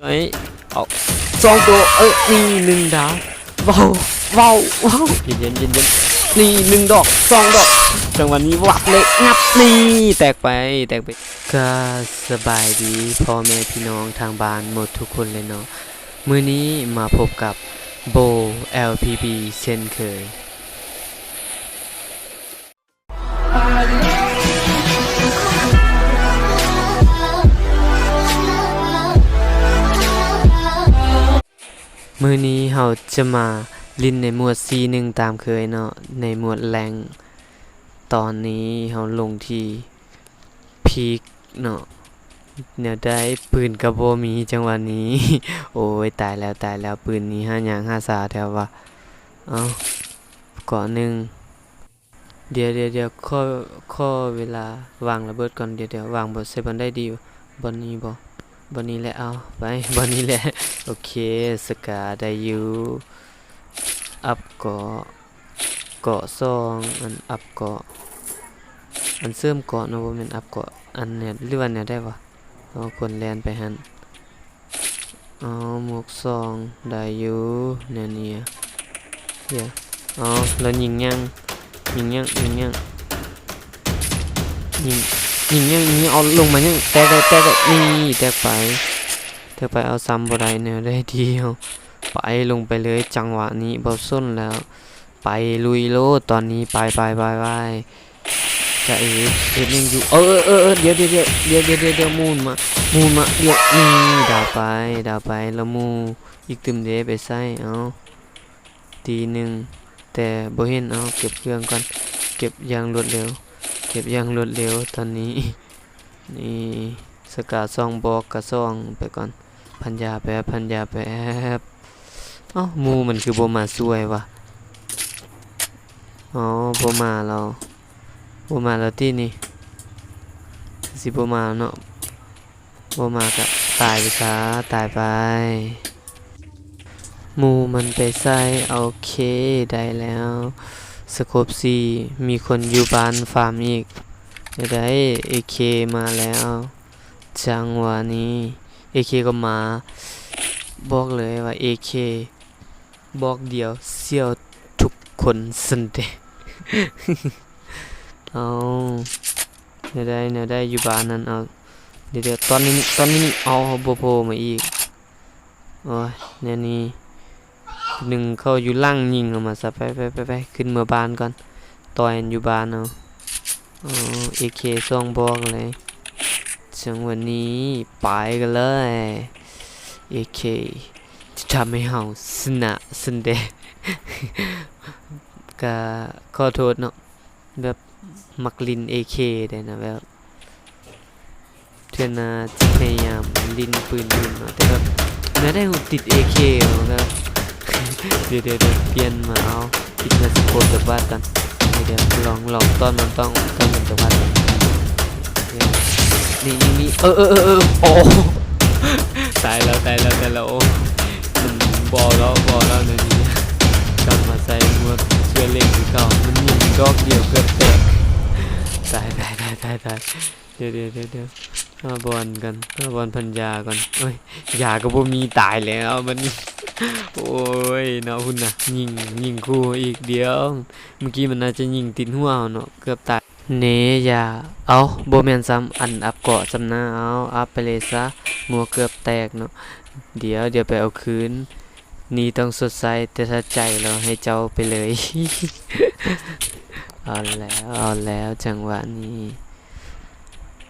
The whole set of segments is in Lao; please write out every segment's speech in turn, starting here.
ເອີຍ ເອົາສອງໂຕ ເອີ ນີ້ໜຶ່ງດາວ ເວົ້າ ເວົ້າ ເວົ້າ ເຢັນໆ ເຢັນໆ ນີ້ໜຶ່ງດອກ ສອງດອກ ຈັງຫວະນີ້ວັບເລີຍ ງັບ ນີ້ແຕກໄປ ແຕກໄປ. ກະສະບາຍດີພໍ່ແມ່ພີ່ນ້ອງທາງບ້ານໝົດທຸກຄົນເລີຍເນາະ ມື້ນີ້ມາພົບກັບໂບ ແອລ ພີ ບີ ເຊັ່ນເຄີຍ. ມື້ນີ້ເຮົາຈະມາຫຼິ້ນໃນໝວດ ຊີ ໜຶ່ງ ຕາມເຄີຍເນາະ ໃນໝວດແຣງ. ຕອນນີ້ເຮົາລົງທີ່ພີກເນາະ ແນວໃດ ປືນກະບໍ່ມີ ຈັງຫວະນີ້ ໂອ້ຍ ຕາຍແລ້ວ ຕາຍແລ້ວ ປືນນີ້ຫາຍາກຫາສາແທ້ວ່າ. ເອົ້າ ເກາະໜຶ່ງ ດຽວໆໆ ຂໍ ຂໍເວລາວາງລະເບີດກ່ອນ ດຽວໆ ວາງບ່ອນ ໃສ່ບ່ອນໃດດີ ບ່ອນນີ້ບໍ ບ່ອນນີ້ແຫຼະ ເອົາໄປ ບ່ອນນີ້ແຫຼະ ໂອເຄ ສະກາໄດ້ຢູ່ ອັບເກາະ ເກາະສອງ ອັນອັບເກາະ ອັນເສີມເກາະເນາະ ບໍ່ແມ່ນອັບເກາະ ອັນແນວ ຫຼືວ່າແນວໃດວະ ເອົາ ຄົນແລ່ນໄປຫັ້ນ. ອໍ ໝວກສອງ ໄດ້ຢູ່ ແນວນີ້ ດຽວ ອໍ ລາວຍິງຍັງ ຍິງຍັງ ຍິງຍັງ ຍິງ ຍິງຍັງ ຍິງຍັງ ເອົາ ລົງມາຍັງ ແຕກ ແຕກ ແຕກ ນີ້ ແຕກໄປ ແຕກໄປ ເອົາ ຊ້ຳບໍ່ໄດ້ ແນວໃດດຽວ ໄປ ລົງໄປເລີຍ ຈັງຫວະນີ້ບໍ່ສົນແລ້ວ ໄປ ລຸຍໂລດ ຕອນນີ້ ໄປ ໄປ ໄປ ໄປ. ຈະເອ ເຮັດຫຍັງຢູ່ ເອີ ເອີ ດຽວ ດຽວ ໝູນມາ ໝູນມາ ດຽວ ນີ້ ດາວໄປ ດາວໄປ ລະໝູ່ອີກຕື່ມເດ ໄປໃສ ເອົາ ຕີໜຶ່ງ ແຕ່ບໍ່ເຫັນ ເອົາ ເກັບເຄື່ອງກ່ອນ ເກັບຢ່າງລວດເລັວ ເກັບຢ່າງລວດເລັວ ຕອນນີ້ ນີ້ ສະກາສອງບອກກະສອງໄປກ່ອນ ພັນຢາແປັບ ພັນຢາແປັບ ເອົ້າ ໝູ່ມັນຄືບໍ່ມາຊ່ວຍວະ ອໍ ບໍ່ມາແລ້ວ ບໍ່ມາແລ້ວຕິນີ້ ຄືຊິບໍ່ມາເນາະ ບໍ່ມາກະຕາຍໄປຊະ ຕາຍໄປ ໝູ່ມັນໄປໃສ ໂອເຄ ໄດ້ແລ້ວ ສະໂຄບສີ່ ມີຄົນຢູ່ບ້ານຟາມອີກ ໄດ້ ເອເຄ ມາແລ້ວ ຈັງຫວະນີ້ ເອເຄ ກໍມາ ບອກເລີຍວ່າ ເອເຄ ບອກດຽວ ສຽວທຸກຄົນຊັ້ນເດ ເອົາ ແນວໃດ ແນວໃດ ຢູ່ບ້ານນັ້ນ ເອົາ ດຽວໆ ຕອນນີ້ ຕອນນີ້ ເອົາ ບໍ່ໂພມາອີກ ໂອ້ຍ ແນວນີ້ ໜຶ່ງເຂົ້າຢູ່ຫຼັງ ຍິງເອົາມາຊະ ໄປ ໄປ ໄປ ຂຶ້ນເມືອບ້ານກ່ອນ ຕໍ່ໃຫ້ຢູ່ບ້ານເອົາ ເອີ ເອເຄ ສອງບອກເລີຍ ຈັງຫວະນີ້ ໄປກັນເລີຍ ເອເຄ ຈະທຳໃຫ້ເຮົາຊະນະຊັ້ນເດ ກະຂໍໂທດເນາະ ແບບມັກຫຼິ້ນເອເຄເດ້ນະ ແບບເທື່ອໜ້າຈະພະຍາຍາມຫຼິ້ນປືນອື່ນເນາະ ແຕ່ແບບແນວໃດຫູຕິດເອເຄເນາະ ແບບ ດຽວໆໆ ປ່ຽນມາເອົາ ປິດມາສະໂຄບຈັກບາດກ່ອນ ດຽວໆ ລອງ ລອງຕ້ອນມັນ ຕ້ອນ ຕ້ອນມັນຈັກບາດກ່ອນ ນີ້ ນີ້ ນີ້ ເອີ ເອີ ເອີ ເອີ ໂອ້ ຕາຍແລ້ວ ຕາຍແລ້ວ ຕາຍແລ້ວ ໂອ້ ມັນບໍ່ເອົາແລ້ວ ບໍ່ເອົາແລ້ວ ແນວນີ້ ກັບມາໃສ່ໝວດເສື້ອເຫຼັກຄືເກົ່າ ມັນຍິງດອກດຽວເກືອບແຕກ ຕາຍ ຕາຍ ຕາຍ ຕາຍ ຕາຍ ດຽວໆໆໆ ຫາບ່ອນກ່ອນ ຫາບ່ອນພັນຢາກ່ອນ ໂອ້ຍ ຢາກໍບໍ່ມີ ຕາຍແລ້ວບັດນີ້ ໂອ້ຍ ເນາະ ພຸ້ນນະ ຍິງ ຍິງຂູ່ອີກ ດຽວ ເມື່ອກີ້ມັນໜ້າຈະຍິງຕິດຫົວເຮົາເນາະ ເກືອບຕາຍ ເນຢາ ເອົ້າ ບໍ່ແມ່ນຊ້ຳ ອັນ ອັບເກາະຊ້ຳນະ ເອົາ ອັບໄປເລີຍຊະ ໝວກເກືອບແຕກເນາະ ດຽວ ດຽວໄປເອົາຄືນ ນີ້ຕ້ອງຊົດໃຊ້ ແຕ່ຖ້າໃຈລາວໃຫ້ເຈົ້າໄປເລີຍ ເອົາແລ້ວ ເອົາແລ້ວ ຈັງຫວະນີ້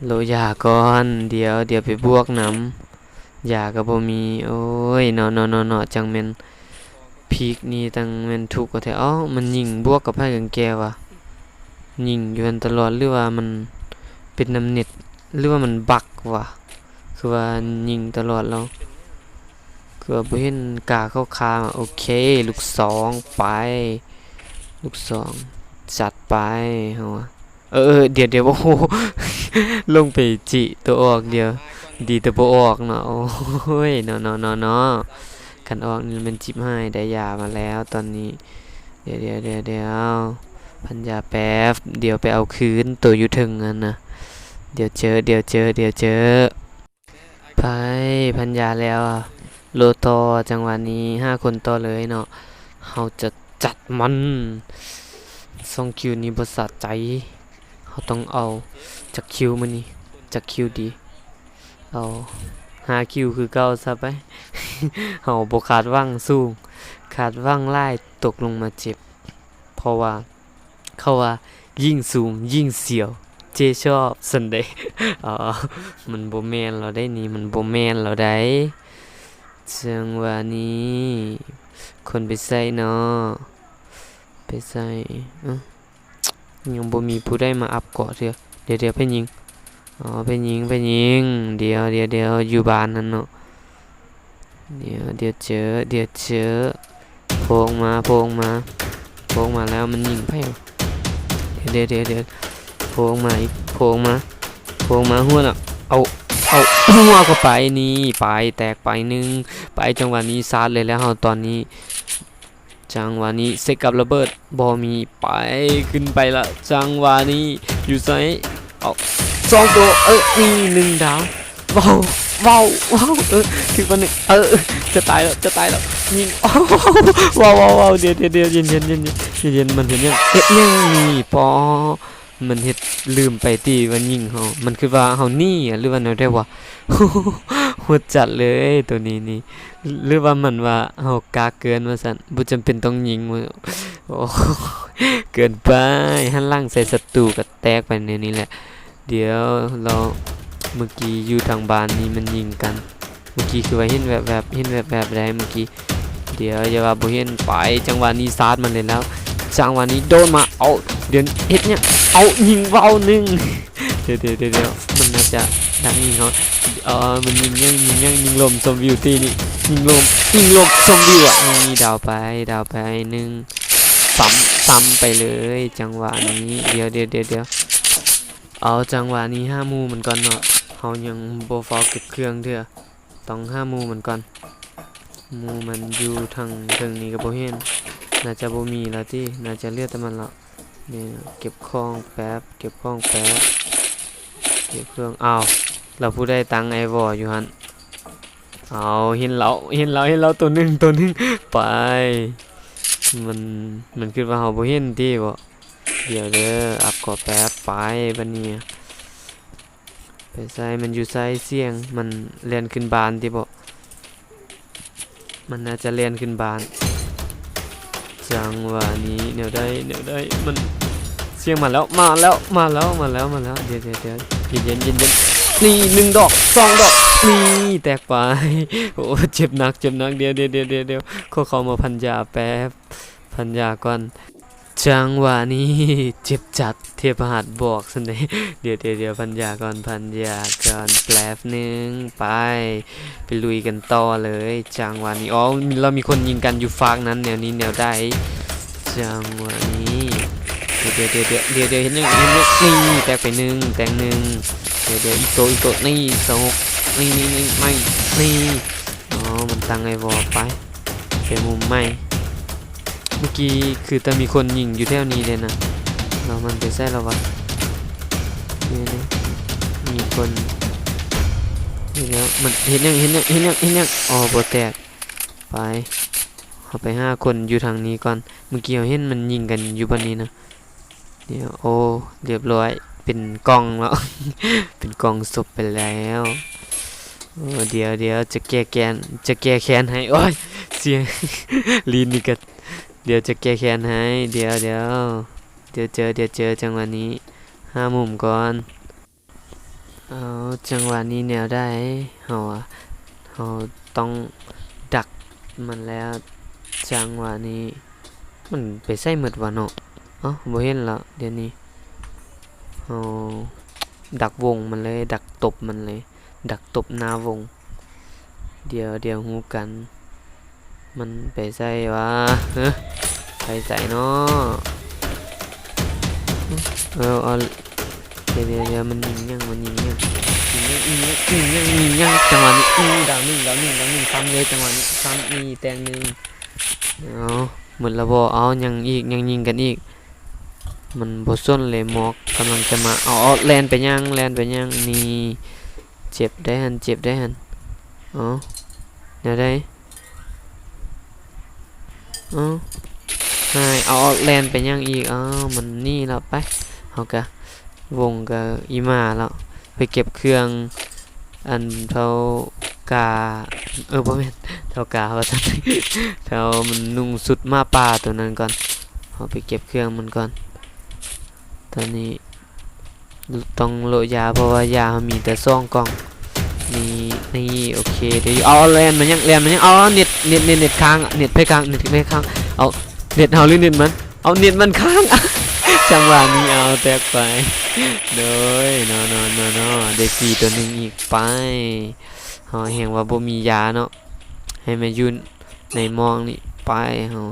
ໂລຢາກ່ອນ ດຽວ ດຽວໄປບວກນຳ ຢາກໍບໍ່ມີ ໂອ້ຍ ເນາະ ເນາະ ເນາະ ເນາະ ຈັ່ງແມ່ນ ພີກນີ້ຈັ່ງແມ່ນທຸກແທ້ ເອົ້າ ມັນຍິງບວກກັບໃຜກັນແກ່ວະ ຍິງຢູ່ຫັ້ນຕະຫຼອດ ຫຼືວ່າມັນເປັນນຳເນັດ ຫຼືວ່າມັນບັກວະ ຄືວ່າຍິງຕະຫຼອດແລ້ວ ຄືວ່າບໍ່ເຫັນກາເຂົ້າຄາ ໂອເຄ ລູກສອງ ໄປ ລູກສອງ ຈັດໄປ ເຮົາ ເອີ ເອີ ດຽວ ດຽວ ໂອ້ໂຫ ລົງໄປຈິໂຕອອກ ດຽວ ດີແຕ່ບໍ່ອອກເນາະ ໂອ້ຍ ເນາະ ເນາະ ເນາະ ເນາະ ຄັນອອກນີ້ແມ່ນຈິບຫາຍ ໄດ້ຢາມາແລ້ວຕອນນີ້ ດຽວ ດຽວ ດຽວ ດຽວ ພັນຢາແປັບ ດຽວໄປເອົາຄືນ ໂຕຢູ່ເທິງຫັ້ນນະ ດຽວເຈີ ດຽວເຈີ ດຽວເຈີ. ໄປ ພັນຢາແລ້ວ ໂລຕໍ່. ຈັງຫວະນີ້ຫ້າຄົນຕໍ່ເລີຍເນາະ ເຮົາຈະຈັດມັນ. ສອງຄິວນີ້ບໍ່ສະໃຈ ເຮົາຕ້ອງເອົາຈັກຄິວມື້ນີ້ ຈັກຄິວດີ ເອົາຫ້າຄິວຄືເກົ່າຊະໄປ. ເຮົາບໍ່ຄາດຫວັງສູງ ຄາດຫວັງຫຼາຍ ຕົກລົງມາເຈັບ ເພາະວ່າ ເຂົາວ່າ ຍິງສູງຍິງສຽວ ເຈຊອບຊັ້ນເດ. ອໍ ມັນບໍ່ແມ່ນແລ້ວໄດ໋ນີ້ ມັນບໍ່ແມ່ນແລ້ວໄດ໋. ຈັງຫວະນີ້ ຄົນໄປໃສເນາະ ໄປໃສ? ອື ຍັງບໍ່ມີຜູ້ໃດມາອັບເກາະເທື່ອ. ດຽວໆ ໃຜຍິງ? ອໍ ໃຜຍິງ ໃຜຍິງ? ດຽວໆ ຢູ່ບ້ານຫັ້ນເນາະ. ດຽວ ດຽວເຈີ ດຽວເຈີ ໂພງມາ ໂພງມາ ໂພງມາແລ້ວ ມັນຍິງໃຜ? ດຽວ ດຽວ ໂພງມາອີກ ໂພງມາ ໂພງມາ ຫົວນະ ເອົາ ເອົາ ຫົວເຂົ້າໄປ ນີ້ ໄປ ແຕກໄປໜຶ່ງ ໄປ. ຈັງຫວະນີ້ຊາດເລີຍແລ້ວເຮົາຕອນນີ້. ຈັງຫວະນີ້ເຊັກກັບລະເບີດ ບໍ່ມີ ໄປ ຂຶ້ນໄປລະ. ຈັງຫວະນີ້ຢູ່ໃສ? ເອົາ ສອງໂຕ ເອີ ນີ້ ໜຶ່ງດາວ. ວ້າວ ວ້າວ ວ້າວ ເອີ ຖືກວ່າໜຶ່ງ ເອີ ຈະຕາຍແລ້ວ ຈະຕາຍແລ້ວ ຍິງ ວ້າວ ວ້າວ ວ້າວ ດຽວ ດຽວ ດຽວ ເຢັນໆ ເຢັນໆ ເຢັນໆ ມັນເຮັດຫຍັງ ເຮັດຫຍັງນີ້ ປໍ ມັນເຮັດ ລືມໄປຕິວ່າຍິງເຮົາ ມັນຄິດວ່າເຮົາໜີ ຫຼືວ່າແນວໃດວະ? ໂຫດຈັດເລີຍໂຕນີ້ນີ້ ຫຼືວ່າມັນວ່າເຮົາກາກເກີນວ່າຊັ້ນ ບໍ່ຈຳເປັນຕ້ອງຍິງ. ໂອ້ ເກີນໄປ ຫັນຫຼັງໃສ່ສັດຕູກໍແຕກໄປແນວນີ້ແຫຼະ. ດຽວລອງ ເມື່ອກີ້ຢູ່ທາງບ້ານນີ້ມັນຍິງກັນ ເມື່ອກີ້ຄືວ່າເຫັນແວບໆ ເຫັນແວບໆ ໄດ໋ເມື່ອກີ້. ດຽວ ຢ່າວ່າບໍ່ເຫັນ ໄປ ຈັງຫວະນີ້ຊາດມັນເລີຍແລ້ວ ຈັງຫວະນີ້ໂດດມາ ເອົາ ດຽວເຮັດຫຍັງ? ເອົາ ຍິງ ວ້າວ ໜຶ່ງ. ດຽວໆໆ ມັນໜ້າຈະດັກຍິງເຮົາ ເອີ ມັນຍິງຫຍັງ ຍິງຫຍັງ ຍິງລົມຊົມວິວຕິນີ້ ຍິງລົມ ຍິງລົມຊົມວິວອະ ນີ້ ດາວໄປ ດາວໄປໜຶ່ງ ຊ້ຳ ຊ້ຳໄປເລີຍ ຈັງຫວະນີ້. ດຽວໆໆ ເອົາ ຈັງຫວະນີ້ຫາໝູ່ມັນກ່ອນເນາະ ເຮົາຍັງບໍ່ຟ້າວເກັບເຄື່ອງເທື່ອ ຕ້ອງຫາໝູ່ມັນກ່ອນ. ໝູ່ມັນຢູ່ທາງເທິງນີ້ກໍບໍ່ເຫັນ ໜ້າຈະບໍ່ມີແລ້ວຕິ ໜ້າຈະເຫຼືອແຕ່ມັນແລ້ວ. ນີ້ ເກັບຂອງແປັບ ເກັບຂອງແປັບ ເກັບເຄື່ອງ. ອ້າວ ແລ້ວຜູ້ໃດຕັ້ງໄອວໍຢູ່ຫັ້ນ? ເອົາ ເຫັນແລ້ວ ເຫັນແລ້ວ ເຫັນແລ້ວ ໂຕໜຶ່ງ ໂຕໜຶ່ງ ໄປ. ມັນ ມັນຄິດວ່າເຮົາບໍ່ເຫັນຕິບໍ? ດຽວເດີ ອັບເກາະແປັບ ໄປ ບາດນີ້. ໄປໃສ ມັນຢູ່ໃສ? ສຽງມັນແລ່ນຂຶ້ນບ້ານຕິບໍ? ມັນໜ້າຈະແລ່ນຂຶ້ນບ້ານ. ຈັງຫວະນີ້ແນວໃດ ແນວໃດ? ມັນ ສຽງມາແລ້ວ ມາແລ້ວ ມາແລ້ວ ມາແລ້ວ ມາແລ້ວ. ດຽວ ດຽວ ດຽວ ເຢັນໆ ເຢັນໆ ນີ້ ໜຶ່ງດອກ ສອງດອກ ນີ້ ແຕກໄປ. ໂອ້ ເຈັບໜັກ ເຈັບໜັກ. ດຽວ ດຽວ ດຽວ ດຽວ ດຽວ ຂໍເຂົ້າມາພັນຢາແປັບ ພັນຢາກ່ອນ. ຈັງຫວະນີ້ເຈັບຈັດ ເທບພະຫັດບອກຊັ້ນເດ. ດຽວ ດຽວ ດຽວ ພັນຢາກ່ອນ ພັນຢາກ່ອນແປັບໜຶ່ງ. ໄປ ໄປລຸຍກັນຕໍ່ເລີຍ. ຈັງຫວະນີ້ ອໍ ລາວມີຄົນຍິງກັນຢູ່ຟາກນັ້ນ ແນວນີ້ແນວໃດ? ຈັງຫວະນີ້ ດຽວ ດຽວ ດຽວ ເຮັດຫຍັງ ເຮັດຫຍັງ? ນີ້ ແຕກໄປໜຶ່ງ ແຕກໜຶ່ງ. ດຽວ ດຽວ ອີກໂຕ ອີກໂຕ ນີ້ ສອງ ນີ້ ນີ້ ນີ້ ນີ້. ອໍ ມັນຕັ້ງໄອວໍໄປ ໄປມຸມໃໝ່. ເມື່ອກີ້ຄືແຕ່ມີຄົນຍິງຢູ່ແຖວນີ້ເດນະ ແລ້ວມັນໄປໃສແລ້ວວະ? ນີ້ ນີ້ ມີຄົນ ນີ້ແລ້ວ ມັນເຮັດຫຍັງ ເຮັດຫຍັງ ເຮັດຫຍັງ ເຮັດຫຍັງ? ອໍ ບໍ່ແຕກ. ໄປ ເຮົາໄປຫາຄົນຢູ່ທາງນີ້ກ່ອນ. ເມື່ອກີ້ເຮົາເຫັນມັນຍິງກັນຢູ່ບ່ອນນີ້ນະ. ດຽວ ໂອ້ ລຽບຮ້ອຍ ເປັນກ່ອງແລ້ວ ເປັນກ່ອງສົບໄປແລ້ວ. ໂອ້ ດຽວ ດຽວ ຈະແກ້ແຄ້ນ ຈະແກ້ແຄ້ນໃຫ້. ໂອ້ຍ ສຽງ ລີນນີ້ກະ ດຽວຈະແກ້ແຄ້ນໃຫ້. ດຽວ ດຽວ ດຽວເຈີ ດຽວເຈີ. ຈັງຫວະນີ້ຫາມຸມກ່ອນ. ເອົາ ຈັງຫວະນີ້ແນວໃດ? ເຮົາ ເຮົາຕ້ອງດັກມັນແລ້ວ. ຈັງຫວະນີ້ ມັນໄປໃສໝົດວະເນາະ? ເອົ້າ ບໍ່ເຫັນແລ້ວດຽວນີ້. ເຮົາດັກວົງມັນເລີຍ ດັກຕົບມັນເລີຍ ດັກຕົບໜ້າວົງ. ດຽວ ດຽວຮູ້ກັນ. ມັນໄປໃສວະ? ເຮີ ໄປໃສເນາະ? ເອີ ເອົາ ດຽວ ດຽວ ດຽວ ມັນຍິງຫຍັງ? ມັນຍິງຫຍັງ? ຍິງຫຍັງ? ຍິງຫຍັງ? ຈັງຫວະນີ້ ອື ດາວໜຶ່ງ ດາວໜຶ່ງ ດາວໜຶ່ງ. ຊ້ຳເລີຍ ຈັງຫວະນີ້ ຊ້ຳອີກ ແຕກໜຶ່ງ. ເອົາ ໝົດລະບໍ? ເອົາ ຍັງອີກ ຍັງຍິງກັນອີກ. ມັນບໍ່ສົນເລີຍ ໝອກກຳລັງຈະມາ. ເອົາ ເອົາ ແລ່ນໄປຫຍັງ? ແລ່ນໄປຫຍັງ? ນີ້ ເຈັບໄດຫັ້ນ ເຈັບໄດຫັ້ນ. ເອົາ ແນວໃດ? ເອົາ ຫາຍ ເອົາ ເອົາ ແລ່ນໄປຫຍັງອີກ? ເອົາ ມັນໜີແລ້ວ. ໄປ ເຮົາກະວົງກະອີ່ໝ້າແລ້ວ. ໄປເກັບເຄື່ອງ ອັນເຖົ້າກາ ເອີ ບໍ່ແມ່ນ ເຖົ້າກາວ່າຊັ້ນ ເຖົ້າມັນນຸ່ງຊຸດໝາປ່າໂຕນັ້ນກ່ອນ. ເຮົາໄປເກັບເຄື່ອງມັນກ່ອນ. ຕອນນີ້ຕ້ອງໂລະຢາ ເພາະວ່າຢາເຮົາມີແຕ່ສອງກ່ອງ. ນີ້ ນີ້ ໂອເຄ ໄດ້ຢູ່. ເອົາ ເອົາ ແລ່ນມາຫຍັງ ແລ່ນມາຫຍັງ? ເອົາ ເນັດ ເນັດ ເນັດ ເນັດຄ້າງ ເນັດໃຜຄ້າງ ເນັດໃຜຄ້າງ? ເອົາ ເນັດເຮົາຫຼືເນັດມັນ? ເອົາ ເນັດມັນຄ້າງ ຈັງຫວະນີ້ ເອົາ ແຕກໄປ. ໂດຍ ເນາະ ເນາະ ເນາະ ເນາະ ໄດ້ຟຣີໂຕໜຶ່ງອີກ. ໄປ ເຮົາແຮ່ງວ່າບໍ່ມີຢາເນາະ ໃຫ້ມາຢູ່ໃນໝອກນີ້. ໄປ ເຮົາ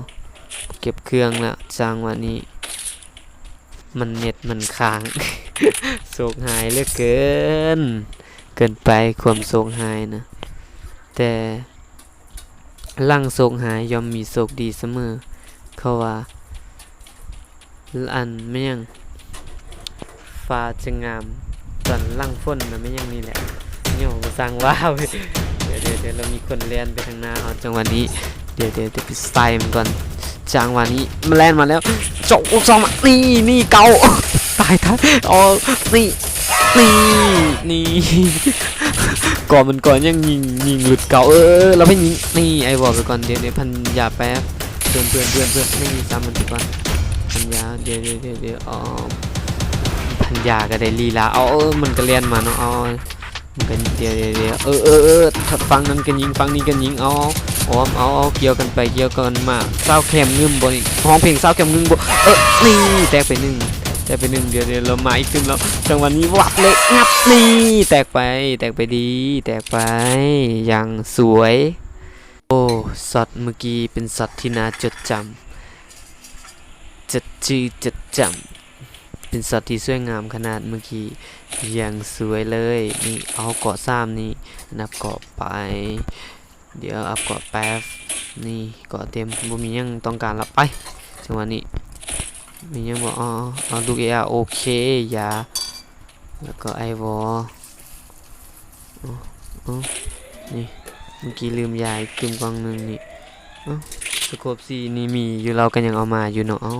ເກັບເຄື່ອງລະ ຈັງຫວະນີ້. ມັນເນັດມັນຄ້າງ ໂຊກຮ້າຍເຫຼືອເກີນ ເກີນໄປຄວາມໂຊກຮ້າຍນະ. ແຕ່ຫຼັງໂຊກຮ້າຍຍ່ອມມີໂຊກດີສະເໝີ ເຂົາວ່າ. ອັນ ແມ່ນຫຍັງ ຟ້າຈະງາມຕອນຫຼັງຝົນນະ ແມ່ນຫຍັງນີ້ແຫຼະ. ໂຍ ບໍ່ຊ່າງວ່າ ດຽວ ດຽວ ດຽວ ລະມີຄົນແລ່ນໄປທາງໜ້າເຮົາ ຈັງຫວະນີ້. ດຽວ ດຽວ ດຽວ ໄປສະໄຕລ໌ມັນກ່ອນ ຈັງຫວະນີ້. ມັນແລ່ນມາແລ້ວ ເຈາະ ສອງ ມາ ນີ້ ນີ້ ເກົ້າ ຕາຍ ຕາຍ. ອໍ ນີ້ ນີ້ ນີ້ ກໍມັນກໍຍັງຍິງ ຍິງຫຼຸດເກົ້າ. ເອີ ເອີ ເອີ ລະໄປຍິງ ນີ້ ໄອ້ວໍໄປກ່ອນ. ດຽວ ດຽວ ພັນຢາແປັບ ເພື່ອນ ເພື່ອນ ເພື່ອນ ເພື່ອນ ໄດ້ຍິງຊ້ຳມັນກ່ອນ ພັນຢາ. ດຽວ ດຽວ ດຽວ ດຽວ ອໍ ພັນຢາກະໄດ້ລີລາ. ເອົາ ເອີ ມັນກະແລ່ນມາເນາະ ເອົາ ມັນກະ ດຽວ ດຽວ ດຽວ ເອີ ເອີ ເອີ ຝັ່ງນັ້ນກະຍິງ ຝັ່ງນີ້ກະຍິງ. ເອົາ ອ້ອມ ເອົາ ເອົາ ກ່ຽວກັນໄປ ກ່ຽວກັນມາ. ຊາວແຄມງຶມບໍ່ນີ້ ຮ້ອງເພງຊາວແຄມງຶມບໍ່? ເອີ ນີ້ ແຕກໄປໜຶ່ງ ແຕກໄປໜຶ່ງ. ດຽວ ດຽວ ລະມາອີກຕື່ມແລ້ວ ຈັງຫວະນີ້ ວັບເລີຍ ງັບ ນີ້ ແຕກໄປ ແຕກໄປດີ ແຕກໄປຢ່າງສວຍ. ໂອ້ ຊັອດມື້ກີ້ເປັນຊັອດທີ່ໜ້າຈົດຈຳ ຈັດຈື່ຈັດຈຳ ເປັນຊັອດທີ່ສວຍງາມຂະໜາດມື້ກີ້ ຢ່າງສວຍເລີຍ. ນີ້ ເອົາເກາະສາມນີ້ ອັບເກາະໄປ ດຽວອັບເກາະແປັບ. ນີ້ ເກາະເຕັມ ບໍ່ມີຫຍັງຕ້ອງການລະ. ໄປ ຈັງຫວະນີ້ ມີຫຍັງບໍ່? ເອົາ ເອົາລູກເອອາ ໂອເຄ ຢາ ແລ້ວກໍໄອວໍ. ເອົາ ເອົາ ນີ້ ເມື່ອກີ້ລືມຢາອີກຕື່ມກ່ອງໜຶ່ງນີ້. ເອົາ ສະໂຄບສີ່ນີ້ມີຢູ່ ລາວກະຍັງເອົາມາຢູ່ເນາະ. ເອົາ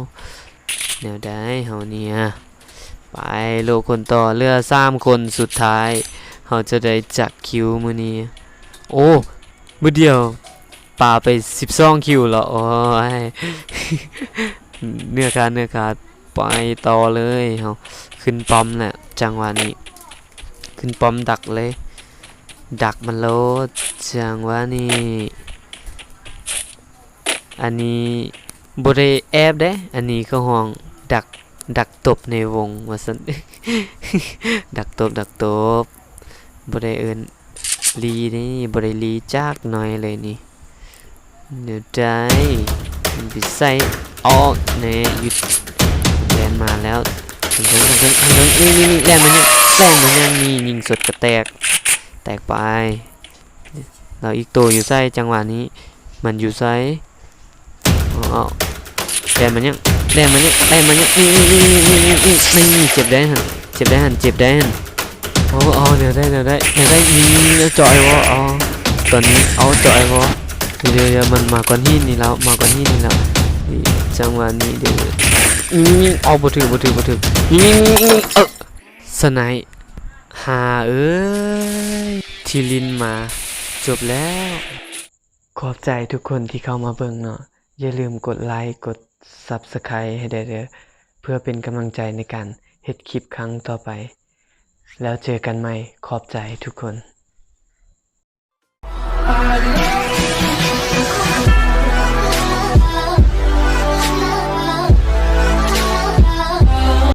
ແນວໃດເຮົານີ້? ໄປໂລະຄົນຕໍ່ ເຫຼືອສາມຄົນສຸດທ້າຍ ເຮົາຈະໄດ້ຈັກຄິວມື້ນີ້? ໂອ້ ມື້ດຽວປາໄປສິບສອງຄິວແລ້ວ. ໂອ້ຍ ເນື້ອຂາດ ເນື້ອຂາດ. ໄປຕໍ່ເລີຍ ເຮົາຂຶ້ນປ້ອມແຫຼະ ຈັງຫວະນີ້ ຂຶ້ນປ້ອມດັກເລີຍ ດັກມັນໂລດ ຈັງຫວະນີ້. ອັນນີ້ບໍ່ໄດ້ແອບເດ້ ອັນນີ້ເຂົາຮ້ອງດັກ ດັກຕົບໃນວົງວ່າຊັ້ນ ດັກຕົບ ດັກຕົບ ບໍ່ໄດ້ເອີ້ນລີເດ້ ບໍ່ໄດ້ລີຈັກໜ້ອຍເລີຍນີ້. ແນວໃດ ມັນໄປໃສ່ ອອກແນ່ ຢຸດ ແລ່ນມາແລ້ວ ນີ້ ນີ້ ນີ້ ແລ່ນມາຫຍັງ ແລ່ນມາຫຍັງ ນີ້ ຍິງສົດກະແຕກ ແຕກໄປ. ແລ້ວອີກໂຕຢູ່ໃສ ຈັງຫວະນີ້ ມັນຢູ່ໃສ? ເອົາ ເອົາ ແລ່ນມາຫຍັງ ແລ່ນມາຫຍັງ ແລ່ນມາຫຍັງ ນີ້ ນີ້ ນີ້ ເຈັບໄດ້ຫັ້ນ ເຈັບໄດ້ຫັ້ນ ເຈັບໄດ້ຫັ້ນ. ເອົາ ເອົາ ແນວໃດ ແນວໃດ ແນວໃດ ນີ້ ເຈາະໄອວໍ ເອົາ ຕອນນີ້ ເອົາ ເຈາະໄອວໍ. ດຽວ ດຽວ ມັນມາກ້ອນຫີນນີ້ແລ້ວ ມາກ້ອນຫີນນີ້ແລ້ວ ນີ້ ຈັງຫວະນີ້ ດຽວ ນີ້ ເອົາ ບໍ່ຖືກ ບໍ່ຖືກ ບໍ່ຖືກ ນີ້ ນີ້ ນີ້ ເອີ ສະໄນ ຫາເອີຍ ທີ່ຫຼິ້ນມາ ຈົບແລ້ວ. ຂອບໃຈທຸກຄົນທີ່ເຂົ້າມາເບິ່ງເນາະ ຢ່າລືມກົດໄລ ກົດ Subscribe ໃຫ້ແດ່ເດີ ເພື່ອເປັນກຳລັງໃຈໃນການເຮັດຄລິບຄັ້ງຕໍ່ໄປ. ແລ້ວເຈີກັນໃໝ່ ຂອບໃຈທຸກຄົນ.